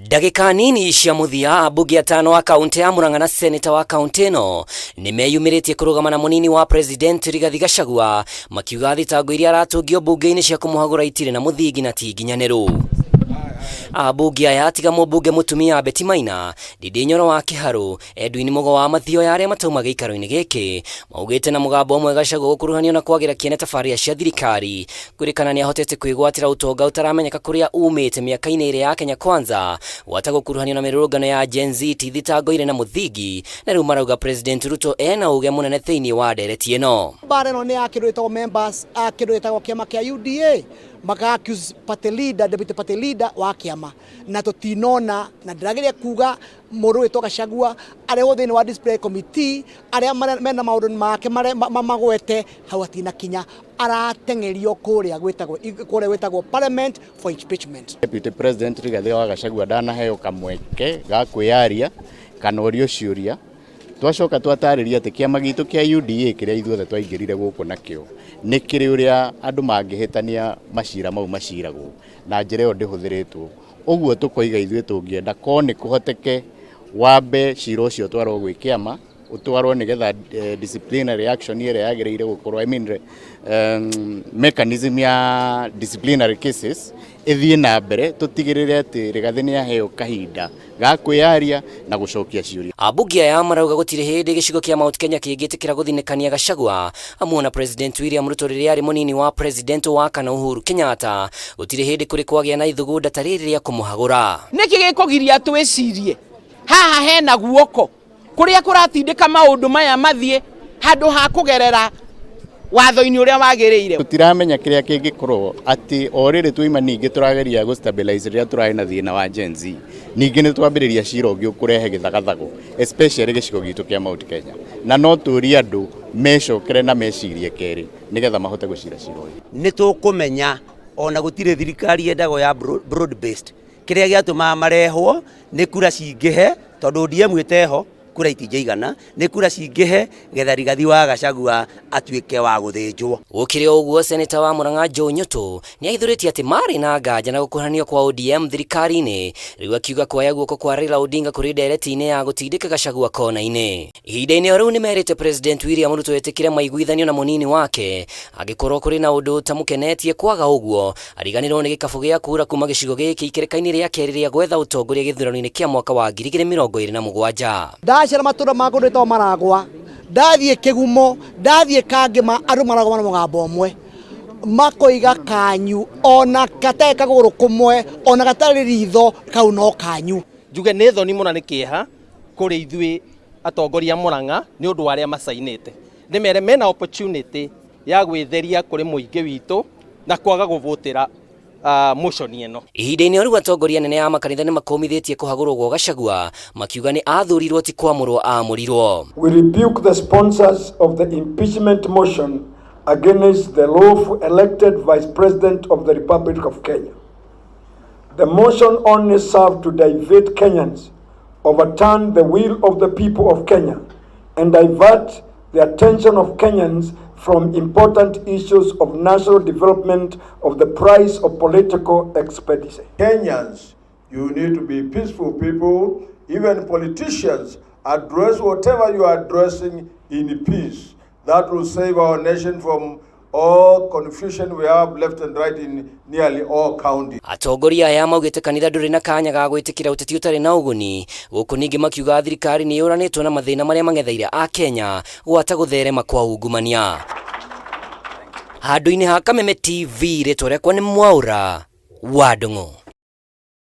Ndagĩka nini cia mũthia, ambunge atano a kaũntĩ ya Murang'a na seneta wa kaũntĩ ĩno nĩmeyumĩrĩtie kũrũgama na mũnini wa president Rigathi Gachagua makiuga thitango iria aratũngio mbunge-inĩ cia kũmũhagũra itirĩ na mũthingi na ti nginyanĩru. Ambunge aya tiga mũmbunge mũtumia Betty Maina, Ndindi Nyoro wa Kĩharũ, Edwin Mugo wa Mathioya arĩa matauma gĩikaro-inĩ gĩkĩ maugĩte na mũgambo ũmwe Gachagua gũkuruhanio na kwagĩra kĩene tabarĩra cia thirikari kwĩrĩkana nĩahotete kwĩgwatĩra ũtonga ũtaramenyeka kũrĩa umĩte mĩaka-inĩ ĩrĩa ya Kenya Kwanza gwata gũkuruhanio na mĩrũrũngano ya Gen Z ti thitango irĩ na mũthingi na rĩu marauga President Ruto ena ũge mũnene thĩinĩ wa ndereti ĩno. Mbara ĩno nĩ ya kĩndũ gĩtagwo members a kĩndũ gĩtagwo kĩama kĩa UDA maka accuse party leader, deputy party leader wa kĩama na tũtinona na ndĩrageria kuga mũndũ wĩtwo Gachagua arehwo thĩinĩ wa disciplinary committee arĩa mena maũndũ make mamagwete hau atinakinya arateng'erio kũrĩa gwĩtagwo kũrĩa gwĩtagwo parliament for impeachment. Deputy President Rigathi wa Gachagua ndanaheo kamweke ga kwĩyaria kana ũrio ciũria. Twacoka twatarĩria atĩ kĩama gitũ kĩa UDA kĩrĩa ithuothe twaingĩrire gũkũ nakĩo nĩ kĩrĩ ũrĩa andũ mangĩhĩtania macira mau maciragwo na njĩra ĩyo ndĩhũthĩrĩtwo. Ũguo tũkoiga ithuĩ tũngĩenda korwo nĩ kũhoteke wambe cira ũcio ũtwarwo gwĩ kĩama ũtwarwo nĩgetha disciplinary action ĩrĩa yagĩrĩire gũkorwo, I mean, mechanism ya disciplinary cases ĩthiĩ na mbere tũtigĩrĩre atĩ Rigathĩ nĩ aheo kahinda ga kwĩyaria na gũcokia ciũria. Ambunge aya marauga gũtirĩ hĩndĩ gĩcigo kĩa Mount Kenya kĩngĩtĩkĩra gũthinĩkania Gachagua amuona President William Ruto rĩrĩa arĩ mũnini wa President wa kana Uhuru Kenyatta gũtirĩ hĩndĩ kũrĩ kwagĩa na ithugunda ta rĩrĩ rĩa kũmũhagũra. Nĩkĩ gĩkũgiria twĩcirie haha hena guoko kũrĩa kũratindĩka maũndũ maya mathiĩ handũ ha kũgerera watho-inĩ ũrĩa wagĩrĩire? Tũtiramenya kĩrĩa kĩngĩkorwo atĩ o rĩrĩ twaima ningĩ tũrageria gũ stabilize rĩrĩa tũrarĩ na thĩna wa Gen Z, ningĩ nĩ twambĩrĩria cira ũngĩ ũkũrehe gĩthagathago especially gĩcigo gitũ kĩa Mount Kenya, na no tũrie andũ mecokere na mecirie kerĩ nĩgetha mahote gũcira cira ũyũ. Nĩ tũkũmenya ona gũtirĩ thirikari yendagwo ya broad based. Kĩrĩa gĩatũmaga marehwo nĩ kura cingĩhe, tondũ ODM ĩteho kura itingĩigana, nĩ kura cingĩhe getha Rigathi wa Gachagua atuĩke wa gũthĩnjwo. Gũkĩrĩ o ũguo, Seneta wa Murang'a Joe Nyutu nĩ ahithũrĩtie atĩ marĩ na nganja na gũkuruhanio kwa ODM thirikari-inĩ, rĩu akiuga kuoya guoko kwa Raila Odinga kũrĩ ndereti-inĩ ya gũtindĩka Gachagua kona-inĩ. Ihinda-inĩ o rĩu nĩmerĩte President William Ruto etĩkĩre maiguithanio na mũnini wake angĩkorwo kũrĩ na ũndũ ũtamũkenetie, kwaga ũguo ariganĩrwo nĩ gĩkabũ gĩa kura kuma gĩcigo gĩkĩ ikereka-inĩ rĩa kerĩ rĩa gwetha ũtongoria gĩthurano-inĩ kĩa mwaka wa 2027. Ndacera matũra ma kũndũ gwĩtagwo Maragwa, ndathiĩ Kĩgumo, ndathiĩ Kangĩma, andũ maragoma na mũgambo ũmwe makoiga kanyu ona gatarĩ kagũrũ kũmwe ona gatarĩ ritho kau no kanyu. Njuge nĩ thoni mũno, nĩ kĩeha kũrĩ ithuĩ atongoria Murang'a nĩ ũndũ wa arĩa macainĩte. Ndĩmere mena opportunity ya gwĩtheria kũrĩ mũingĩ witũ na kwaga gũvũtĩra motion ĩno. Ihinda-inĩ o rĩu atongoria anene a makanitha nĩ makũmithĩtie kũhagũrwo gwa Gachagua makiuga nĩ athurirwo ti kwamũrwo amũrirwo. We rebuke the sponsors of the impeachment motion against the lawful elected Vice President of the Republic of Kenya. The motion only served to divert Kenyans, overturn the will of the people of Kenya, and divert the attention of Kenyans from important issues of national development of the price of political expediency. Kenyans, you need to be peaceful people. Even politicians, address whatever you are addressing in peace. That will save our nation from all confusion we have left and right in nearly all counties. Atongoria aya maugĩte kanitha ndũrĩ na kanya ga gwĩtĩkĩra ũteti ũtarĩ na ũguni, gũkũ ningĩ makiuga thirikari nĩ yũranĩtwo na mathĩna marĩa mang'etheire a Kenya gwata gũtherema kwa ungumania. Handũ-inĩ ha Kameme TV, rĩtwa rĩakwa nĩ Mwaũra wa Ndung'u.